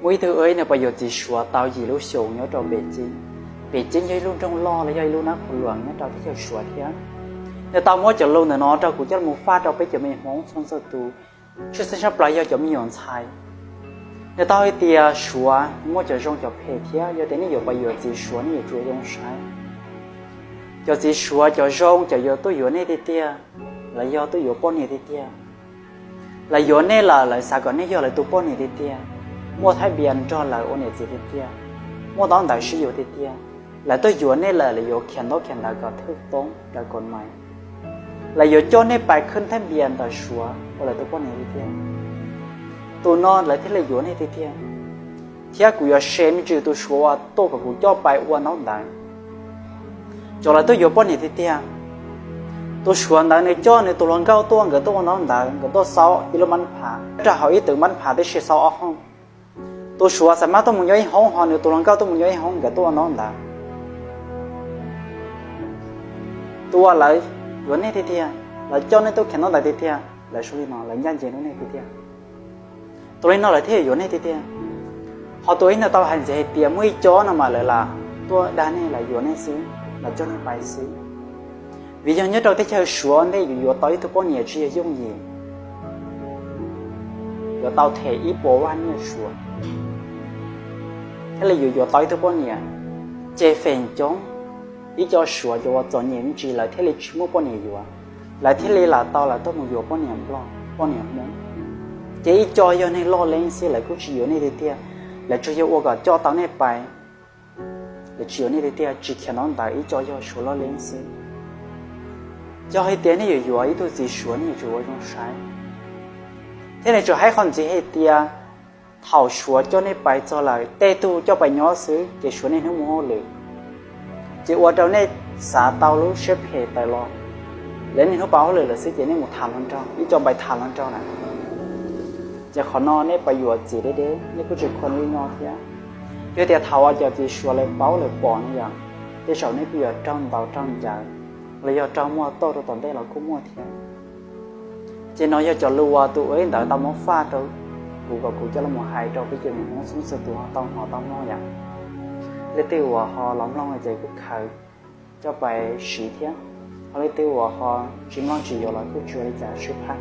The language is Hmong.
Muaj ib tug wb nws pais yuav txiv Suav tau yim lub xyoos nyob rau Pem Ceeb. Pem Ceeb yog ib lub nroog loj los yog ib lub nab qhus luam nyob rau teb chaws Suav thiab. Nws tau muab cov lus ntawm no rau kuv coj los faj rau peb cov me Hmoob txhua txhua tus, tshwj xeeb tshaj plaws yog cov me nyuam ntxhais. Nws tau hais tias Suav muaj cov zoo cov phem thiab, yog tias nej yuav pais yuav txiv Suav nej yuav tsum zoo saib. Cov txiv Suav cov zoo cov yuav tuaj yuav nej tiag tiag, lawv yog tuaj yuav poj niam tiag tiag. Lawv yuav nej lawm lawv xav kom nej yog lawv tus poj niam tiag tiag, muaj thaij npias nrog lawv ua niam txiv tiag tiag, muaj ntaub ntawv sib yuav tiag tiag. Lawv tuaj yuav nej lawm lawv yuav khiav ntaub khiav ntawv kom thwj toob raws kaum mais. Lawv yuav coj nej pais khwb thaij npias ntawm Suav ua lawv tus poj niam tiag tiag. Tus no lawv thiaj li yuav nej tiag tiag. Thiab kuv yuav share me ntsis tus Suav uas tuaj kom kuv coj pais ua ntaub ntawv. Cov lawv tuaj yuav poj niam tiag tiag. Tus Suav ntawd nws coj nws tus hluas nkauj tuaj, nkawd tuaj ua ntaub ntawv, nkawd tuaj xaub ib lub mab phav, rau hauv ib tug mab phav tib si xaub ob hoob. Tus Suav xav mas tuaj mus nyob ib hoob, ho nws tus hluas nkauj tuaj mus nyob ib hoob, nkawd tuaj ua ntaub ntawv. Tus uas lawv yuav nej tiag tiag, lawv coj nej tuaj khiav ntaub ntawv tiag tiag, lawv zoo li no lawv ncaj ncees rau nej tiag tiag. Tus li no lawv thiaj yuav nej tiag tiag. Ho tus ib no tau hais ntxiv hais tias muaj ib co no mas lawv lam tuaj dag nej, lawv yuav nej xwb, lawv coj nej pais xwb. Vim yog nyob rau teb chaws Suav ntej yuav yuav tau ib tug poj niam tsis yog yooj yim. Yuav tau them ib puas vaj nyiaj Suav, thiaj li yuav yuav tau ib tug poj niam. Ces feem coob ib co Suav cov uas txom nyem me ntsis lawv thiaj li tsis muaj poj niam yuav, lawv thiaj li lam tau lawv tuaj mus yuav poj niam Nplog poj niam Hmoob. Ces ib co yog neeg loj leeb xwb lawv kuj tsis yuav nej tiag tiag, lawv tsuas yog ua kom coj tau nej pais. Lawv tsis yuav nej tiag tiag, tsis khiav ntaub ntawv, ib co yog Suav loj leeb xwb. Yog hais tias nej yuav yuav ib tug txiv Suav nej yuav tsum ua zoo saib. Thiab nws tseem hais qhov ntxiv hais tias thaum Suav coj nej pais txog lawm tej tug coj pais nyob xwb ces Suav niaj hnub mus hauj lwm. Ces ua rau nej xav tau lub siab phem tawm los, lawv niaj hnub pab hauj lwm lawm xwb ces nej mus tham hluas nraug, ib co pais tham hluas nraug na. Ces qhov no nej pais yuav txiv deb deb nej kuj tsis khuam li no thiab. Yog tias thaum uas cov txiv Suav lawv paub lawv pom no yom, tej zaum nej kuj yuav raug ntaus raug ncaws, los yog raug muab tauj rau tom ntej los kuj muaj thiab. Ces no yog cov lus uas tus ua ib ntawd tau muab faj rau kuv kom kuv coj los hais rau peb cov me Hmoob txhua txhua tus ho tau hnov tau mloog yom. Leej twg uas ho los mloog ces kuj khaws coj pais siv thiab, ho leej twg uas ho tsis mloog tsis yuav los kuj tsis ua li cas, sib phab.